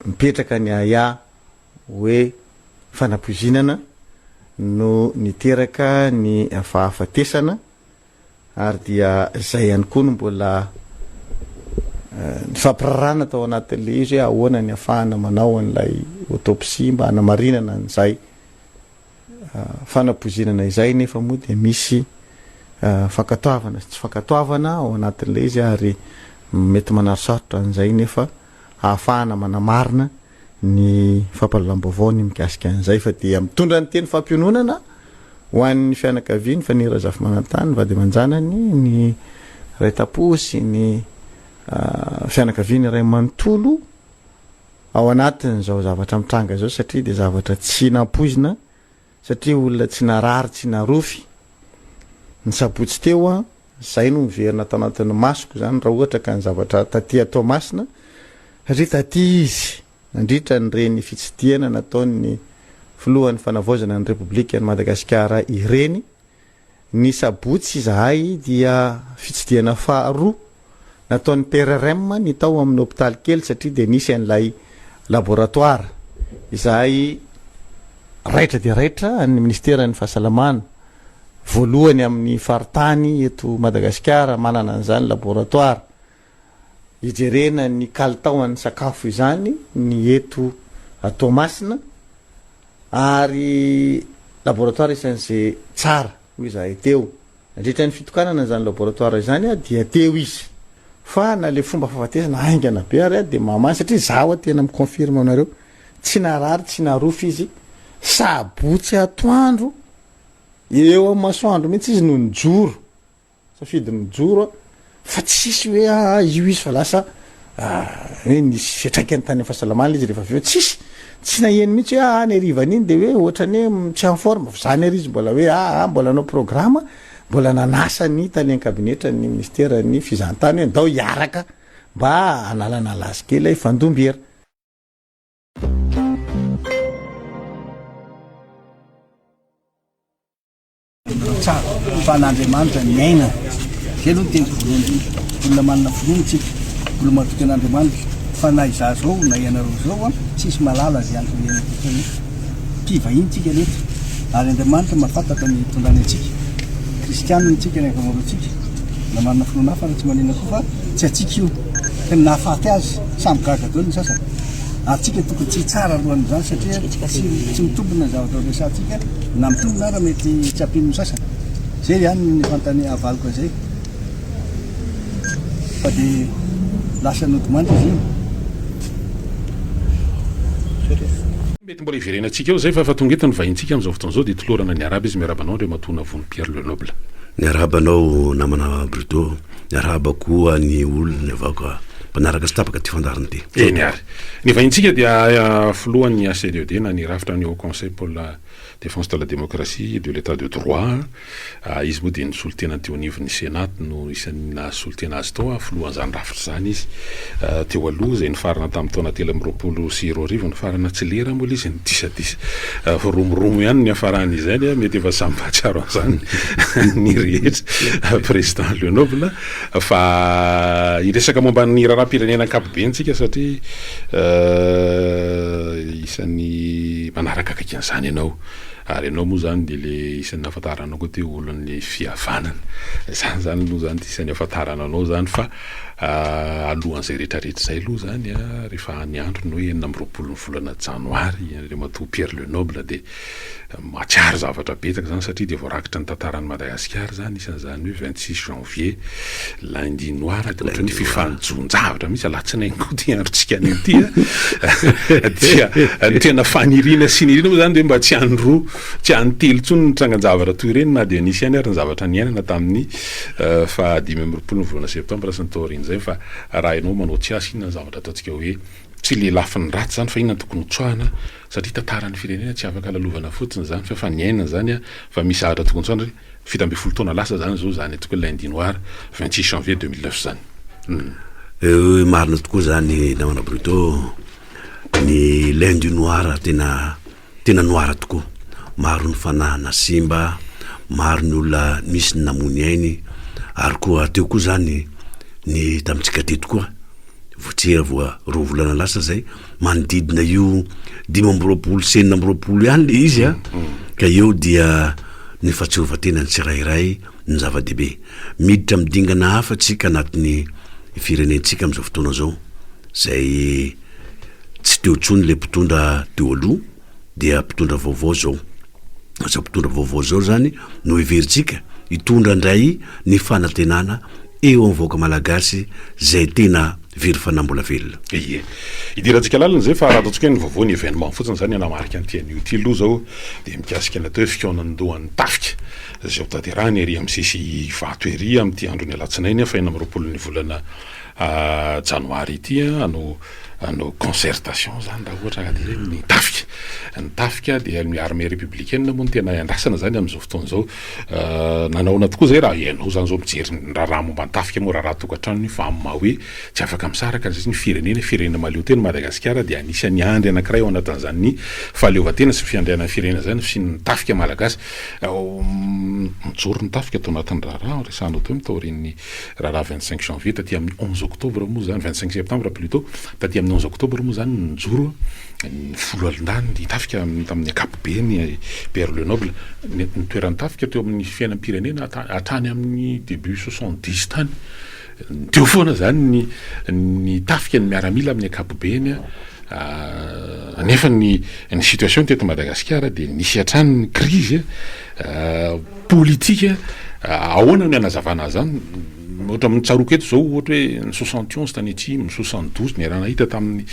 Mipetraka ny ahiahy hoe fanapoizinana no niteraka ny fahafatesana ary dia izay ihany koa no mbola nifampirarahana tao anatin'ilay izy hoe ahoana ny ahafahana manao an'ilay autopsie mba hanamarinana an'izay fanapoizinana izay nefa moa dia misy fankatoavana sy tsy fankatoavana ao anatin'ilay izy ary mety manary sarotra an'izay nefa ahafahana manamarina ny fampahalalam-baovao ny mikasika an'izay fa dia mitondra ny teny fampiononana ho an'ny fianakaviany Faniry Razafimanantany, ny vady aman-janany, ny ray tampo sy ny fianakaviany iray manontolo ao anatin'izao zavatra mitranga izao satria dia zavatra tsy nampoizina satria olona tsy narary tsy narofy ny sabotsy teo an Zay no miverina ato anatin'ny masoko zany raha ohatra ka ny zavatra taty Toamasina satria taty izy nandritra an'ireny fitsidihana nataon'ny filohan'ny fanavaozana ny Repoblikan'i Madagasikara ireny. Ny sabotsy izahay dia fitsidihana faharoa nataon'ny PRRM ny tao amin'ny hopitaly kely satria dia nisy an'ilay laboratoire izahay raitra dia raitra an'ny minisiteran'ny fahasalamana voalohany amin'ny faritany eto Madagasikara manana an'izany laboratoire hijerena ny kalitaon'ny sakafo izany ny eto Toamasina ary laboratoire isan'izay tsara hoy izahay teo. Nandritra ny fitokanana izany laboratoire izany dia teo izy fa na le fomba fahafatesana haingana be ary dia mahamany satria izaho tena mi-confirme aminareo tsy narary tsy narofy izy sabotsy atoandro Eo amin'ny masoandro mihitsy izy no nijoro, safidy nijoro a, fa tsisy hoe aa io izy fa lasa hoe nisy fiantraikany tany amin'ny fahasalamana izy rehefa avy eo, tsisy, tsy naheno mihitsy hoe aa ny harivan'iny de hoe ohatran'ny hoe tsy en forme, fa zany ary izy mbola hoe aa mbola hanao programa, mbola nanasa ny tale an-kabinetran'ny ministeran'ny fizahantany hoe ndao hiaraka mba hanalanala azy kely hifandom-bera. Tsara fa an'Andriamanitra ny aina. Zay aloha ny teniko voalohany indrindra. Olona manana finoana tsika, olona matoky an'Andriamanitra. Fa na izaho zao na ianareo zao an, tsisy mahalala izay andro iainantsika eto. Mpivahiny tsika reto ary Andriamanitra mahafantatra ny hitondrany antsika. Kristianina tsika ny ankamaroantsika. Na manana finoana hafa na tsy manina koa fa tsy antsika io. Ka ny nahafaty azy, samy gaga daholo ny sasany. Ary tsika tokony tsy hitsara alohan'izany satria tsy tsy mitombina ny zavatra resahantsika na mitombina ara mety tsy hampino ny sasany. Zay ihany ny fanontania avaliko an'izay. Fa dia lasa nodimandry izy iny. Mety mbola hiverenantsika eo izay fa efa tonga eto ny vahintsika amin'izao fotoana izao dia tolorana ny arahaba izy miarahaba anao Andriamatoa Navony Pierre Le Noble. Miarahaba anao namana Bruto, miarahaba koa ny olona vahoaka mpanaraka sy tapaka ity fandaharana ity. Eny ary. Ny vahintsika dia filohan'ny HCDED na ny rafitra ny Haut Conseil pour la Défense de la Démocratie et de l'Etat de Droit. Izy moa dia nisolo tena teo anivon'ny Senat no isan'ny nahasolo tena azy tao, filohan'izany rafitra izany izy teo aloha izay nifarana tamin'ny taona 2023, nifarana tsy lera moa ilay izy, nidisadisa romoromo ihany ny niafaran'izany, mety efa samy mahatsiaro an'izany ny rehetra, Président Le Noble, fa hiresaka momba ny raharaham-pirenena ankapobeny tsika satria isan'ny manaraka akaiky an'izany ianao. Ary ianao moa izany dia le isan'ny nahafantarana anao koa teo olon'ny fihavanana. Izany izany aloha izany dia isan'ny ahafantarana anao izany fa alohan'izay rehetra rehetra izay aloha izany rehefa any andro ny hoe 26 ny volana janoary Andriamatoa Pierre Le Noble dia mahatsiaro zavatra betsaka izany satria dia voarakitra ny tantaran'i Madagasikara izany isan'izany hoe 26 janvier Lundi noir dia ohatran'ny hoe fifanojoan-javatra mihitsy, alatsinainy koa ity androntsika anio ity a! dia ny tena faniriana sy nirina moa izany dia mba tsy any roa, tsy any telo intsony ny trangan-javatra toy ireny na dia nisy ihany ary ny zavatra niainana tamin'ny faha 25 ny volana septambra sy ny taorian'izay fa raha ianao manao tsiasy inona ny zavatra ataontsika hoe tsy le lafiny ratsy izany fa inona no tokony hotsoahana satria tantaran'ny firenena tsy afaka lalovana fotsiny izany fa efa niainana izany a fa misy zavatra tokony hotsoahana satria 17 taona lasa zany zao zany ataoko hoe lundi noir 26 janvier 2009 zany. Euh, marina tokoa zany namana Bruto, ny lundi noir tena tena noir tokoa, maro ny fanahana simba, maro ny olona nisy ny namoy ny ainy, ary koa teo koa zany ny tamintsika teto koa, vao tsy ela vao roa volana lasa zay. manodidina io 2025 ihany le izy a, ka eo dia ny fahatsiarovan-tena ny tsirairay no zava-dehibe. Miditra amin'ny dingana hafa tsika anatin'ny firenentsika amin'izao fotoana izao, izay tsy teo intsony le mpitondra teo aloha dia mpitondra vaovao izao. Izao mpitondra vaovao izao izany no heverintsika hitondra indray ny fanantenana eo amin'ny vahoaka malagasy izay tena very fanahy mbola velona. Ie. Idirantsika lalina izay fa raha ataontsika hoe ny vaovao ny événement fotsiny izany hanamarika an'ity anio ity aloha izao dia mikasika ny atao hoe fikaonandohan'ny tafika izay ho tanterahina ery amin'ny CCI Ivato ery amin'ity andron'ny alatsinainy faha 26 ny volana janoary ity no hanao concertation izany raha ohatra ka dia ny tafika. Ny tafika dia ny armée républicaine moa no tena iandrasana izany amin'izao fotoana izao. Nanahoana tokoa izay raha ianao izany izao mijery ny raharaha momba ny tafika moa raharaha tokantrano io fa amin'ny maha hoe tsy afaka misaraka ny firenena, firenena mahaleo tena Madagasikara dia anisan'ny andry anankiray ao anatin'izany fahaleovantena sy fiandrianan'ny firenena izany ny fisian'ny tafika malagasy. Mijoro ny tafika tao anatin'ny raharaha resahanao teo taorian'ny Raharaha 25 janvier taty amin'ny 11 octobre moa izany, 25 septembre plutot, taty amin'ny 11 octobre moa izany nijoro ny foloalindahy ny tafika tamin'ny ankapobeny Pierre Le Noble. Ny toeran'ny tafika teo amin'ny fiainam-pirenena hatrany amin'ny début 70 tany. Teo foana izany ny ny tafika, ny miaramila amin'ny ankapobeny. Nefa ny ny situation teto Madagasikara dia nisy hatrany ny crise politika. Ahoana no hanazavana an'izany? Ohatra amin'ny tsaroako eto izao ohatra hoe ny 71 tany atsimo, ny 72 niaraha-nahita tamin'ny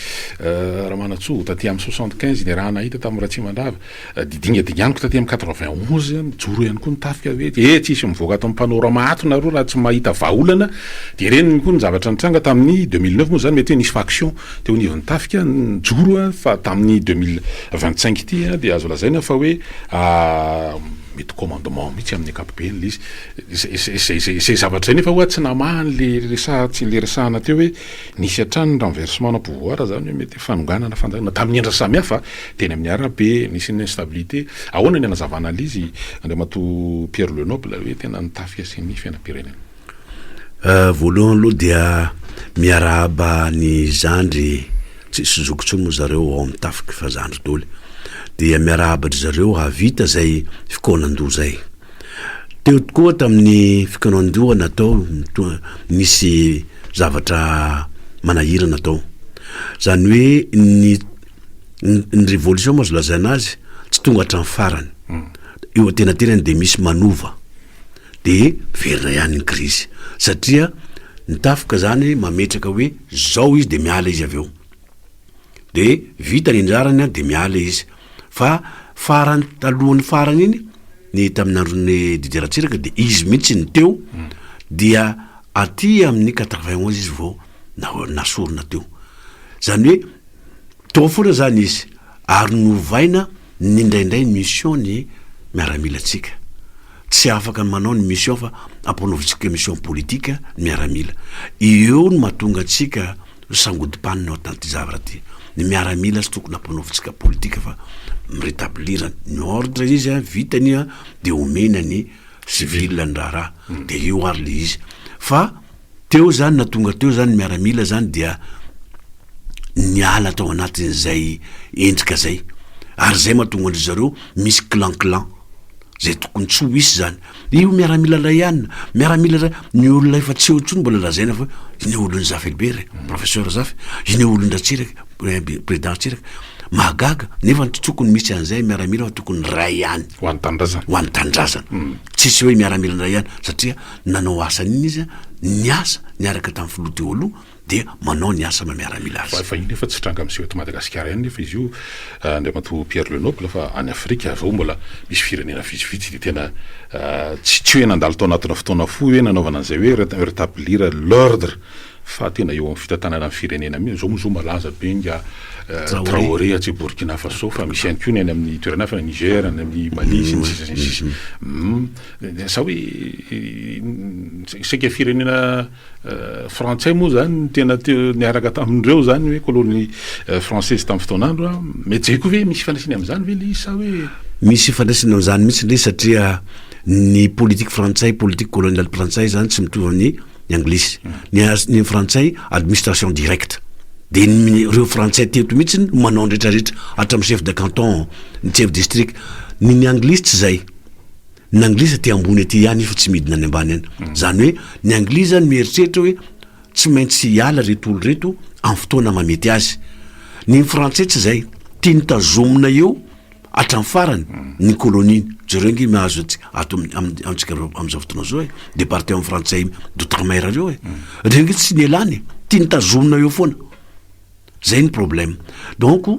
Ramanantsoa, taty amin'ny 75 niaraha-nahita tamin'ny Ratsimandrava. Dia dingadinganiko taty amin'ny 91, nijoro ihany koa ny tafika hoe eh tsisy mivoaka ato amin'ny panorama ato nareo raha tsy mahita vahaolana. Dia ireny koa ny zavatra nitranga tamin'ny 2009 moa izany mety hoe nisy faction teo anivon'ny tafika nijoro fa tamin'ny 2025 ity dia azo lazaina fa hoe mety commandement mihitsy amin'ny ankapobeny ilay izy. Izay izay zavatra izay nefa ho'a tsy namaha an'ilay resaha tsy ilay resahana teo hoe nisy hatrany ny renversement na pouvoir izany hoe mety fanonganana fanjakana tamin'ny endriny samihafa teny amin'ny arabe, nisy ny instabilité. Ahoana ny hanazavana an'ilay izy Andriamatoa Pierre Lenoble hoe tena ny tafika sy ny fiainam-pirenena? Voalohany aloha dia miarahaba ny zandry, tsisy zoky intsony moa zareo ao amin'ny tafika fa zandry doly, dia miarahaba dry zareo hahavita zay fikaonandoha zay. Teo tokoa tamin'ny fikaonandoha natao nisy zavatra manahirana tao, zany hoe ny ny révolution moa azo lazaina azy tsy tonga hatramin'ny farany, eo antenatenany dia misy manova. de miverina ihany ny krizy satria ny tafika zany mametraka hoe zao izy de miala izy avy eo de vita ny anjarany an de miala izy fa farany talohan'ny farany iny ny tamin'ny andron'ny Didier Ratsiraka de izy mihitsy ny teo dia aty amin'ny quatre vingt onze izy vao nasorina teo zany hoe tao foana zany izy ary novaina ny indraindray mission ny miaramilantsika. Tsy afaka ny manao ny mission fa ampanaovintsika mission politique ny miaramila. Eo no mahatonga antsika ho sangodim-panina ao anatin'ity zavatra ity. Ny miaramila tsy tokony ampanaovintsika politique fa mi-retablir ny ordre izy an, vitany an, de omena ny civil ny raharaha. De eo ary le izy. Fa teo zany na tonga teo zany ny miaramila zany dia niala tao anatin'izay endrika zay. Ary zay mahatonga an-dry zareo misy clan clan. Zay tokony tsy ho hisy zany. Io miaramila iray ihany, miaramila iray, ny olona efa tsy eo intsony mbola lazaina fa iny olon'i Zafy Albert e, professeur Zafy, iny olon-dRatsiraka, président Ratsiraka. Mahagaga, nefa tsy tokony misy an'izay miaramila fa tokony iray ihany. Ho an'ny tanindrazana. Ho an'ny tanindrazana. Tsisy hoe miaramila iray ihany satria nanao asa an'iny izy, niasa niaraka tamin'ny filoha teo aloha, dia manao ny asa maha miaramila azy. Fa io nefa tsy tranga miseho eto Madagasikara ihany nefa izy io Andriamatoa Pierre Le Noble fa any Afrika avy eo mbola misy firenena vitsivitsy dia tena tsy tsy hoe nandalo tao anatina fotoana fohy hoe nanaovana an'izay hoe retablir l'ordre fa tena eo amin'ny fitantanana ny firenena mihitsy. Izao moa izao malaza be nga Traoré atsy Burkina Faso fa misy ihany koa ny any amin'ny toerana hafa, Niger, any amin'ny Mali sy ny sisa sy ny sisa. Sa hoe saika firenena Frantsay moa zany no tena teo niaraka tamin'ireo zany hoe colonie française tamin'ny fotoan'andro a, mety zay koa ve misy ifandraisany amin'izany ve le izy sa hoe. Misy ifandraisany amin'izany mihitsy le izy satria ny politique frantsay, politique coloniale frantsay zany tsy mitovy amin'ny ny anglisy. Ny ny frantsay administration directe. De ny ireo frantsay teto mihitsy no manao ny retraretra hatramin'ny chef de canton, ny chef district. Ny ny anglisy tsy zay. Ny anglisy aty ambony aty ihany io fa tsy midina any ambany any. Zany hoe ny anglisy zany mieritreritra hoe tsy maintsy hiala reto olo reto amin'ny fotoana mahamety azy. Ny ny frantsay tsy zay. Tiany tazomina eo hatramin'ny farany ny colonie. Jereo ange mahazo antsika ato amintsika amin'izao fotoana izao e, département frantsay d'outre mer reo e. Reo ange tsy nialany e, tiany tazomina eo foana. Zay ny problème. Donc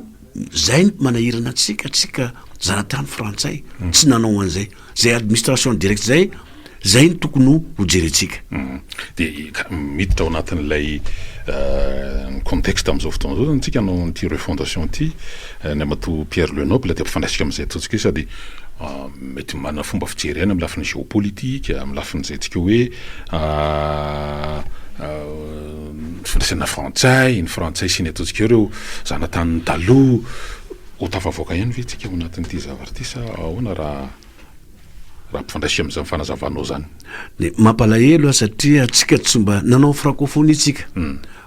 zay ny manahirana antsika, antsika zanatany frantsay tsy nanao an'izay. Zay administration directe zay, zay no tokony ho jerentsika. Dia miditra ao anatin'ilay contexte amin'izao fotoana izao zany tsika hanao an'ity refondation ity, ny Ramatoa Pierre Lenoble dia ampifandraisiko amin'izay ataontsika hoe sady mety manana fomba fijery ihany amin'ny lafiny géopolitique, amin'ny lafin'izay antsika hoe fifandraisana frantsay, ny frantsay sy ny ataontsika hoe ireo zanatanin'ny taloha, ho tafavoaka ihany ve tsika ao anatin'ity zavatra ity sa ahoana raha Raha ampifandraisiko amin'izany fanazavanao izany. Ny mampalahelo aho satria tsika tsy mba nanao francophonie tsika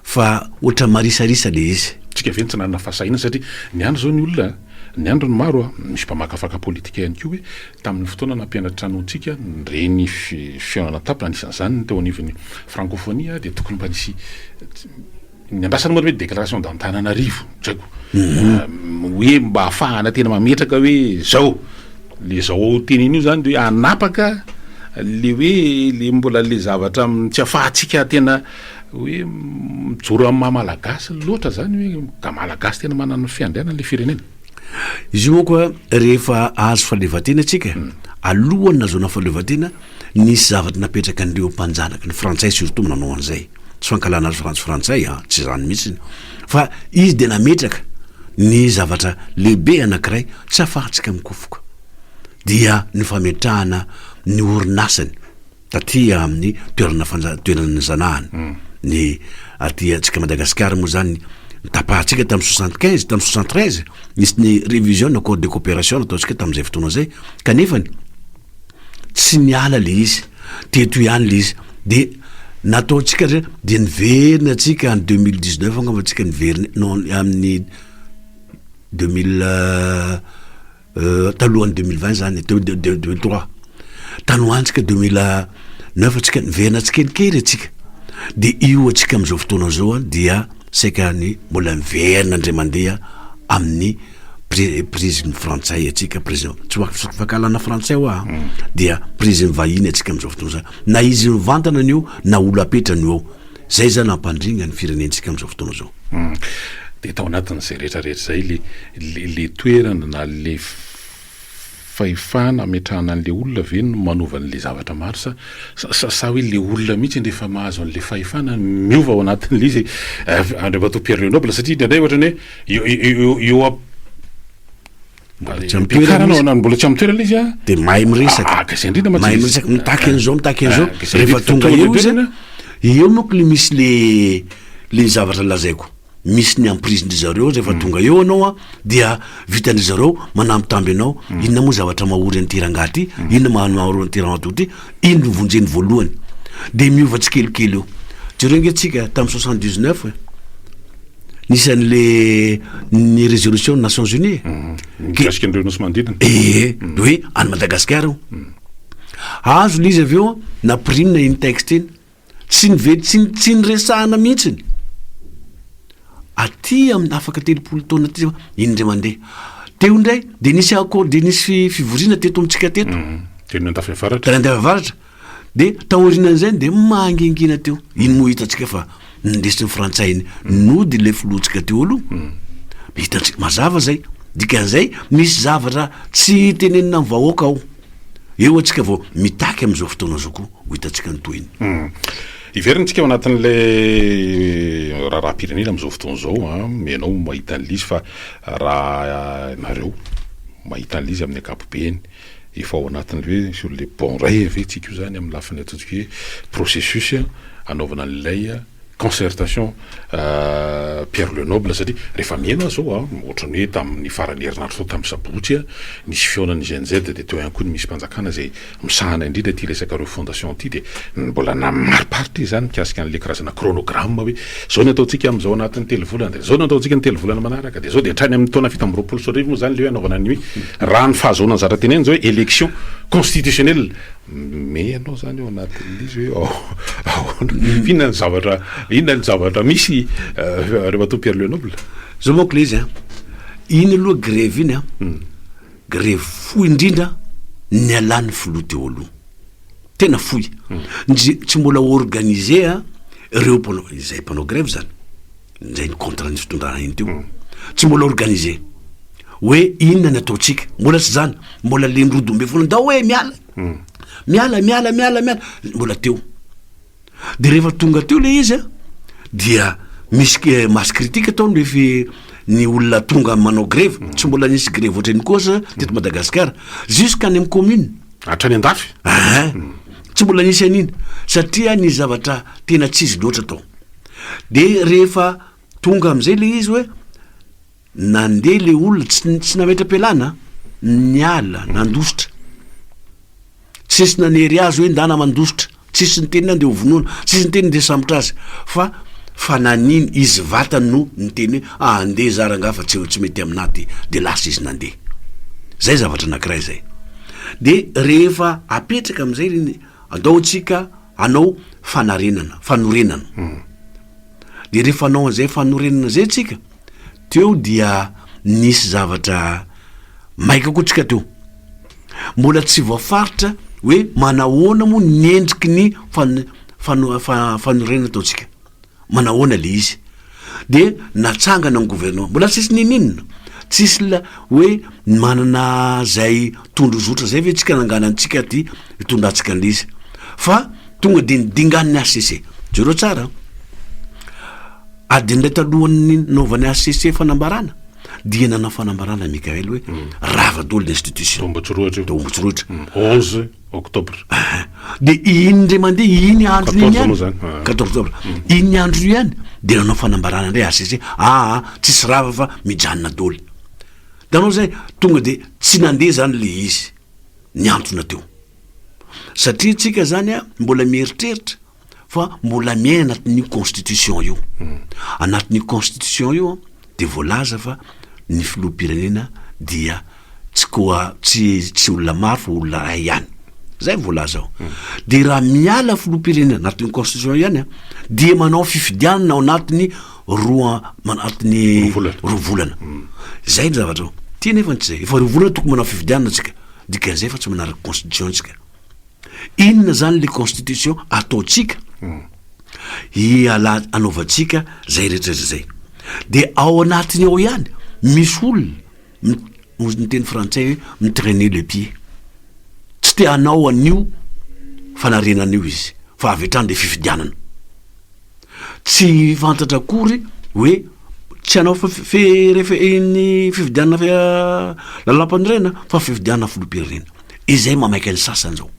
fa ohatra marisarisa le izy. Tsika ve no tsy nanana fahasahiana satria niandry izao ny olona a, niandry ny maro a, misy mpamakafaka politika ihany koa hoe tamin'ny fotoana nampianatra antsika ireny fihaonana an-tampony anisan'izany ny teo anivon'ny francophonie dia tokony mba nisy Ny andrasana moa hoe déclaration d'Antananarivo, tsy haiko hoe mba ahafahana tena mametraka hoe zao, le zao teneno io zany de hoe hanapaka le hoe le mbola le zavatra tsy ahafahantsika tena hoe mijoro amin'ny maha malagasy loatra zany hoe ka malagasy tena manana ny fiandrianany le firenena. Izy io manko a, rehefa azo fahaleovantena tsika, alohan'ny nahazoana fahaleovantena, nisy zavatra napetraka an'ireo mpanjanaka, ny frantsay surtout nanao an'izay. Tsy fankahalana azy frantsy frantsay an, tsy izany mihitsy fa izy dia nametraka ny zavatra lehibe anankiray tsy afahantsika mikofoka dia ny fametrahana ny orinasany taty amin'ny toerana fanja- toerana zanahany ny aty antsika Madagasikara moa zany tapahantsika tamin'ny 75 tamin'ny 73 nisy ny révision ny accord de coopération nataontsika tamin'izay fotoana izay kanefany Tsy niala le izy, teto ihany le izy, de nataontsika re de niverina tsika en 2019 angamba tsika niverina non amin'ny 2000 talohan'ny 2020 zany deux 2003 tany ho any tsika 2009 tsika niverina tsikelikely atsika de io atsika am'izao fotoana zao a dia saika ny mbola miverina ndray mandeha amin'ny prise ny frantsay atsika prise tsy fankahalana frantsay hoa dia prise ny vahiny atsika am'izao fotoana zao na izy mivantana ny eo na olo apetrany eo zay zany ampandringa ny firenentsika am'izao fotoana zao. De tao anatin'izay rehetra rehetra zay le le le toerana na le fahefana ametrahana an'le olona ve no manova an'le zavatra maro sa sa sa hoe le olona mihitsy rehefa mahazo an'le fahefana miova ao anatin'le izy Andriamatoa Pierre Lenoble satria indraindray ohatran'ny hoe eo eo eo am Mbola tsy amin'ny toerana izy. Mbola tsy amin'ny toerana izy a. Dia mahay miresaka. Ah, ka izay indrindra mantsy. Mahay miresaka, mitaky an'izao, mitaky an'izao. Ah, Rehefa tonga eo izy, eo manko le misy le le zavatra lazaiko. Misy ny emprise-ndry zareo rehefa tonga eo anao a, dia vitan-dry zareo manambitamby anao, inona moa zavatra mahory an'ity rangahy ty, inona maha mahory an'ity ramatoa ty, iny no vonjeny voalohany. Dia miova tsikelikely eo. Jereo ange tsika tamin'ny 79 e. Nisy an'le ny résolution ny Nations Unies e. Mikasika an'ireo nosy manodidina. Ee, de hoe any Madagasikara io. Azo le izy avy eo, nampirimina iny texte iny. Tsy nive- tsy tsy niresahana mihitsiny. Aty amin'ny afaka 30 taona aty zao, iny indray mandeha. Teo indray, de nisy accord, de nisy fivoriana teto amintsika teto. Teny Andafiavaratra. Teny Andafiavaratra. De taorianan'izay de mangingina teo. Iny moa hitantsika fa nindesin'ny frantsay iny nody le filohantsika teo aloha. Hitantsika mazava zay. Dikan'izay misy zavatra tsy tenenina amin'ny vahoaka ao. Eo antsika vao mitaky amin'izao fotoana izao koa ho hitantsika ny tohiny. Hiverina tsika ao anatin'ilay raharaham-pirenena amin'izao fotoana izao an, ianao mahita an'ilay izy fa raha nareo mahita an'ilay izy amin'ny ankapobeny, efa ao anatin'ny hoe sur le bon rail ve tsika io zany amin'ny lafiny ataontsika hoe processus hanaovana an'ilay. concertation Pierre Le Noble satria rehefa miheno aho zao a, ohatran'ny hoe tamin'ny faran'ny herinandro teo tamin'ny sabotsy a, nisy fihaonan'ny Gen Z dia teo ihany koa ny minisim-panjakana izay misahana indrindra ity resaka refondation ity dia mbola namariparitra izy izany mikasika an'ilay karazana chronogramme hoe zao ny ataontsika amin'izao anatin'ny telo volana dia zao ny ataontsika ny telo volana manaraka dia zao dia hatrany amin'ny taona 2027 moa izany ilay hoe anaovana ny hoe raha ny fahazoana ny zavatra tenenina izao hoe élection constitutionnelle Mais ianao zany ao anatin'ilay izy hoe ahoana, inona ny zavatra, inona ny zavatra misy Ramatoa Pierre Lenoble? Zao manko le izy an, iny aloha grevy iny an, grevy fohy indrindra nialan'ny filoha teo aloha, tena fohy, ndry tsy mbola organisé an ireo mpanao, izay mpanao grevy zany. Izay ny contre ny fitondrana iny teo. Tsy mbola organisé. Hoe inona ny ataontsika. Mbola tsy zany. Mbola le nirodombe foana. Ndao hoe miala. Miala, miala, miala, miala. Mbola teo. De rehefa tonga teo le izy a, dia misy masse critique tao ny fi-, ny olona tonga manao grevy. Tsy mbola nisy grevy ohatran'iny koa aza teto Madagasikara. Jusqu'any amin'ny commune. Hatrany an-dafy? Ahaa. Tsy mbola nisy an'iny. Satria ny zavatra tena tsy izy loatra tao. De rehefa tonga am'zay le izy hoe nandeha le olona tsy tsy nametra-pialana, niala, nandositra, tsisy nanery azy hoe ndana mandositra, tsisy niteny hoe andeha ho vonoina, tsisy niteny andeha hisambotra azy fa fa nanino izy vatany no niteny hoe ah andeha za rangaha fa tsy tsy mety aminah ty, de lasa izy nandeha, zay zavatra anakiray zay, de rehefa apetraka am'zay reny andao tsika Hanao fanarenana, fanorenana. Dia rehefa hanao an'izay fanorenana izay tsika, teo dia nisy zavatra maika koa tsika teo. Mbola tsy voafaritra hoe manahoana moa ny endriky ny fan- fano- fa- fanorenana ataontsika. Manahoana le izy. De natsangana ny gouvernement, mbola tsisy ninoninona, tsisy la hoe manana zay tondrozotra zay ve tsika nanganantsika ty hitondrantsika an'le izy, fa tonga de ny dingan'ny HCC, jereo tsara an, adiny iray talohan'ny nanaovan'ny HCC fanambarana dia nanao fanambarana Mickaël hoe rava daholo ny institution, Tao Ambohitsirohitra io. Tao Ambohitsirohitra. 11 octobre. De iny indray mandeha iny andro iny ihany, 14 octobre, iny andro io ihany de nanao fanambarana indray HCC, aa tsisy rava fa mijanona daholo. Hitanao zay, tonga de tsy nandeha zany le izy, niantona teo. Satria tsika zany a mbola mieritreritra fa mbola miaina anatin'io constitution io. Anatin'io constitution io de voalaza fa ny filoham-pirenena dia tsy koa tsy tsy olona maro fa olona ray ihany. Zay voalaza ao. De raha miala filoham-pirenena anatin'ny constitution ihany a, dia manao fifidianana ao anatin'ny roa anatin'ny roa volana. Zay ny zavatra ao. Ty nefa tsy zay. Efa roa volana tokony manao fifidianana tsika. Dikan'izay fa tsy manaraka constitution tsika. Inona zany le constitution ataontsika hiala anaovantsika zay rehetra rehetra zay. De ao anatiny ao ihany misy olona hozy ny teny frantsay hoe mi-trainer le pied. Tsy te hanao an'io fanarenana io izy fa avy hatrany de fifidianana. Tsy fantatra akory hoe tsy hanao ny fifidianana lalàmpanorenana fa fifidianana filoham-pirenena. Izay mamaika ny sasany zao.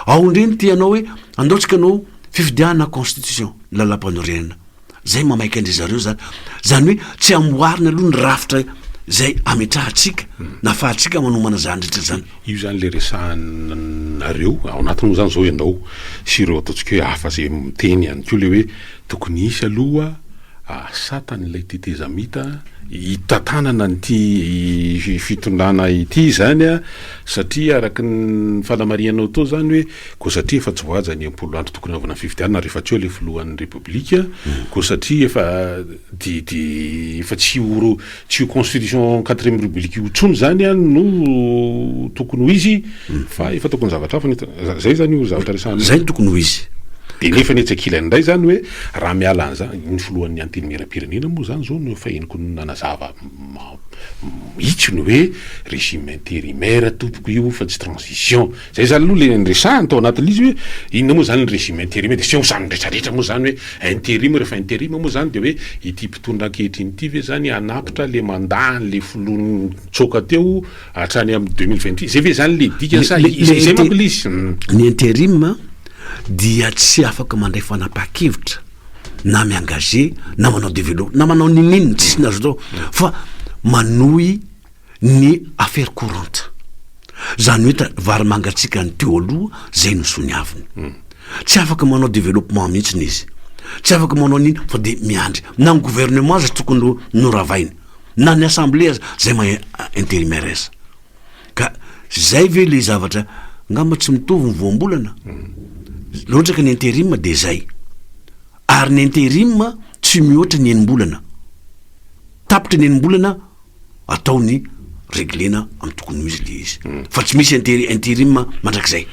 Ao indray ny te hanao hoe andao tsika hanao fifidianana constitution, lalàmpanorenana. Zay mamaika an-dry zareo zany. Zany hoe tsy amboarina aloha ny rafitra zay ametrahantsika na afahantsika manomana zany rehetra zany. Io zany le resahanareo ao anatiny moa zany zao ianao sy ireo ataontsika hoe hafa zay miteny ihany koa le hoe tokony hisy aloha satan'ilay tetezamita hitantanana an'ity fitondrana ity zany a, satria araka ny fanamarihanao teo zany hoe koa satria efa tsy voahaja ny enimpolo andro tokony hanaovana ny fifidianana rehefa tsy eo le filohan'ny repoblika, koa satria efa de de efa tsy ho tsy io constitution quatrième république io intsony zany an no tokony ho izy fa efa tokony zavatra hafa ny zay zany io zavatra resahana Zay no tokony ho izy. De nefa ny etsy ankilany indray zany hoe raha miala an'izany ny filohan'ny antenimierampirenena moa zany zao no efa henoko nanazava mihitsy ny hoe régime intérimaire tompoko io fa tsy transition. Zay zany aloha le niresahany tao anatin'ilay izy hoe inona moa zany ny régime intérimaire de seho zany retraretra moa zany hoe intérim rehefa intérim moa zany de hoe ity mpitondra ankehitriny ity ve zany hanapitra le mandat an'le filoha nitsoaka teo hatrany amin'ny 2028 zay ve zany le dikany sa Le- le zay manko le izy. Ny intérim dia tsy afaka mandray fanapahan-kevitra. na mi-engager na manao develop na manao ninoninona tsisy ny azo atao fa manohy ny affaire courante. Zany hoe ta- vary mangatsiaka ny teo aloha zay no soniaviny. Tsy afaka manao développement mihitsiny izy. Tsy afaka manao n'ino fa de miandry. Na ny gouvernement aza tokony ho noravainy. Na ny assemblée aza zay maha intérimaire aza. Ka zay ve le zavatra ngamba tsy mitovy ny voambolana? Raha ohatra ka ny intérim de zay. Ary ny intérim tsy mihoatra ny enim-bolana. Tapitra ny enim-bolana atao ny reglena amin'ny tokony ho izy le izy. Fa tsy misy intérim mandrakizay.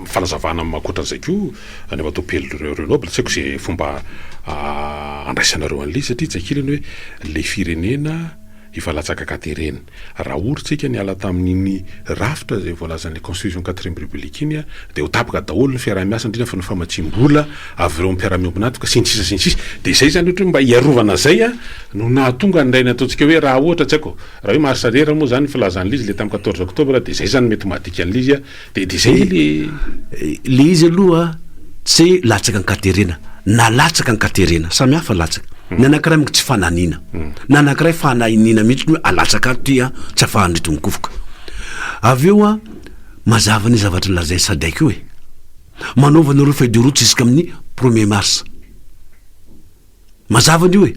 Fanazavana ankoatran'izay koa Andriamatoa Pelre Renoble, tsy haiko ze fomba andraisanareo an'le izy satria tsy ankilany hoe le firenena efa latsaka an-katerena. Raha ory tsika niala tamin'iny rafitra izay voalazan'ilay constitution quatrième république iny dia ho tapaka daholo ny fiaraha-miasa indrindra fa ny famatsiam-bola avy ireo mpiara-miombon'antoka sy ny sisa sy ny sisa. Dia izay izany ohatra hoe mba hiarovana izay no nahatonga an'ireny ataontsika hoe raha ohatra tsy haiko raha hoe marche arrière moa izany ny filazan'ilay izy ilay tamin'ny 14 octobre dia izay izany mety mahadika an'ilay izy dia dia izay nge le Le izy aloha tsy hoe latsaka an-katerena na latsaka an-katerena, samy hafa latsaka. Ny anankiray manko tsy fananina, ny anankiray fanahiniana mihitsy hoe alatsaka ato ty an, tsy afahan'ireto mikofoka. Avy eo an, mazava ny zavatra lazain'i Sadec io e. Manaova anareo feuille de route jusqu'amin'ny premier mars. Mazava an'io e!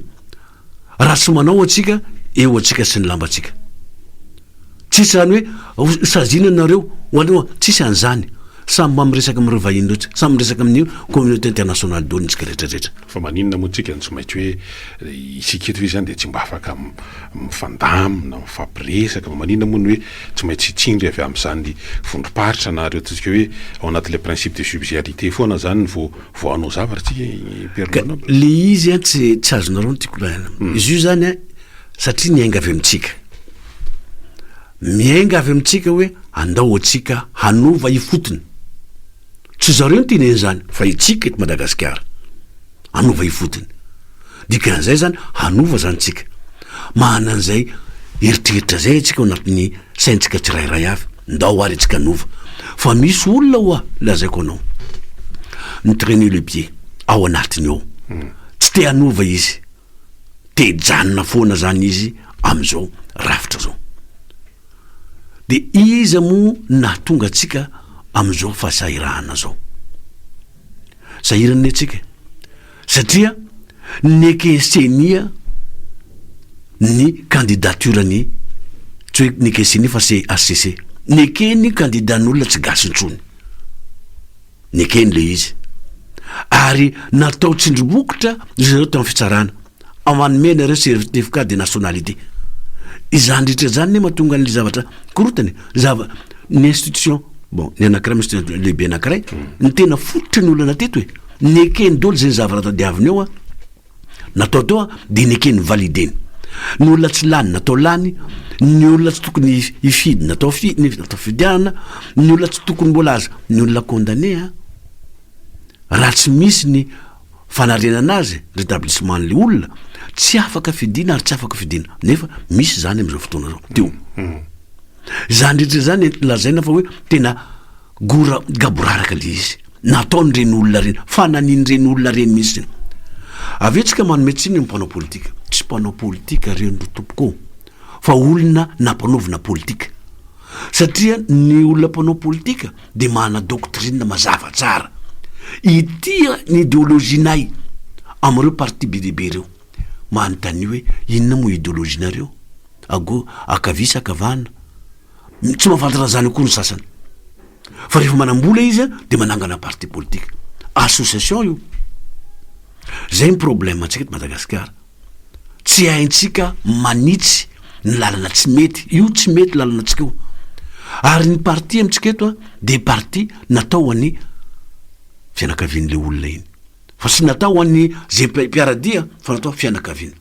Raha tsy manao antsika, eo antsika sy ny lambantsika. Tsisy zany hoe saziana nareo, ho anareo, tsisy an'izany. Samy mba miresaka amin'ireo vahiny ireo tsika, samy miresaka amin'ny communauté internationale daholo ny tsika rehetra rehetra. Fa maninona moa tsika no tsy maintsy hoe isika eto ve zany dia tsy mba afaka mifandamina, mifampiresaka, fa maninona moa ny hoe tsy maintsy tsindry avy amin'izany vondrom-paritra na ireo ataontsika hoe ao anatin'ilay principe de subsidiarité foana zany vao Vao hanao zavatra tsika i Pierre Ka Lenoble. le izy an tsy tsy azonareo ny tiako lazaina. Izy io zany an satria niainga avy amintsika. Miainga avy amintsika hoe andao antsika hanova ifotony. Tsy zareo no teny an'izany fa itsika eto Madagasikara. Hanova ifotony. Dikan'izay zany hanova zany tsika. Manana an'izay eritreritra zay antsika ao anatin'ny saintsika tsirairay avy. Ndao ary antsika hanova. Fa misy olona ho'a lazaiko anao, mi-trainer le pied ao anatiny ao. Tsy te hanova izy. Te hijanona foana zany izy amin'izao rafitra zao. De iza moa nahatonga antsika amin'izao fahasahirahana zao? Sahirana anie tsika e! Satria neken'i Ceni ny candidature-ny, tsy hoe neken'i Ceni fa HCC, nekeny candidat-n'olona tsy gasy intsony, nekeny le izy, ary natao tsindry bokotra ry zareo tamin'ny fitsarana. Manome anareo certificat de nationalité. Izany rehetra izany ne mahatonga an'le zavatra korotana e. Zava, ny institution, bon ny anakiray misy lehibe anakiray, ny tena fototry ny olana teto e, nekeny daholo zay zavatra tadiaviny eo an, natao teo an, de nekeny valideny. Ny olona tsy lany natao lany, ny olona tsy tokony hifidy natao fi- natao fidianana, ny olona tsy tokony mbola aza, ny olona condamné an, Raha tsy misy ny fanarenana azy, rétablissement an'ilay olona, tsy afaka fidiana ary tsy afaka fidiana. Nefa misy izany amin'izao fotoana izao. Teo. Izany rehetra izany entina lazaina fa hoe tena gora gaboraraka ilay izy. Nataon'ireny olona ireny, fananian'ireny olona ireny mihitsy. Avy eo tsika manome tsiny ny mpanao politika. Tsy mpanao politika ireny ry tompoko ô, fa olona nampanaovina politika. Satria ny olona mpanao politika dia manana doctrine mazava tsara. Ity ny ideologie-nay amin'ireo parti be dia be ireo. Manontania hoe inona moa ideologie-nareo? Ago, ankavia sa ankavana? Tsy mahafantatra an'izany akory ny sasany. Fa rehefa manam-bola izy dia manangana parti politique. Association io. Zay ny problème antsika eto Madagasikara. Tsy haintsika manitsy ny lalana tsy mety. Io tsy mety lalanantsika io. Ary ny parti amintsika eto a, dia parti natao ho an'ny fianakavian'ilay olona iny. Fa tsy natao ho an'ny ze mpiara-dia fa natao fianakaviana.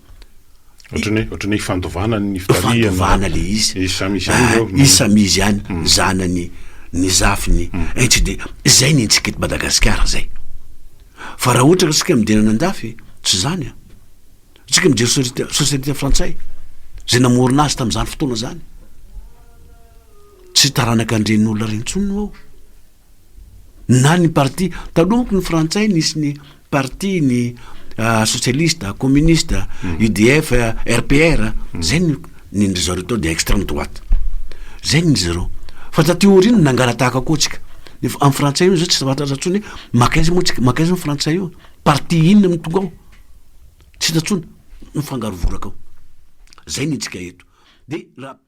Ohatran'ny hoe ohatran'ny hoe ifandovana ny fitarihana. Ifandovana le izy. Izy samy izy ihany ireo. Izy samy izy ihany, zanany, ny zafiny, aintsy de zay ny antsika eto Madagasikara zay. Fa raha ohatra ka tsika midena any andafy, tsy zany an. Tsika mijery société société frantsay, zay namorona azy tamin'izany fotoana zany. Tsy taranaka an'ireny olona ireny intsony no ao. Na ny parti, taloha manko ny frantsay nisy ny parti ny. Socialiste, communiste, UDF, RPR, zay ny ny ry zareo tao de extreme droite, zay ny zareo. Fa taty aoriana nangala-tahaka koa tsika, nefa amy frantsay io zao tsy fantatra intsony hoe makaiza moa tsika, makaiza ny frantsay io, parti inona no tonga ao, tsy hita intsony, mifangaro voraka ao, zay ny antsika eto de raha.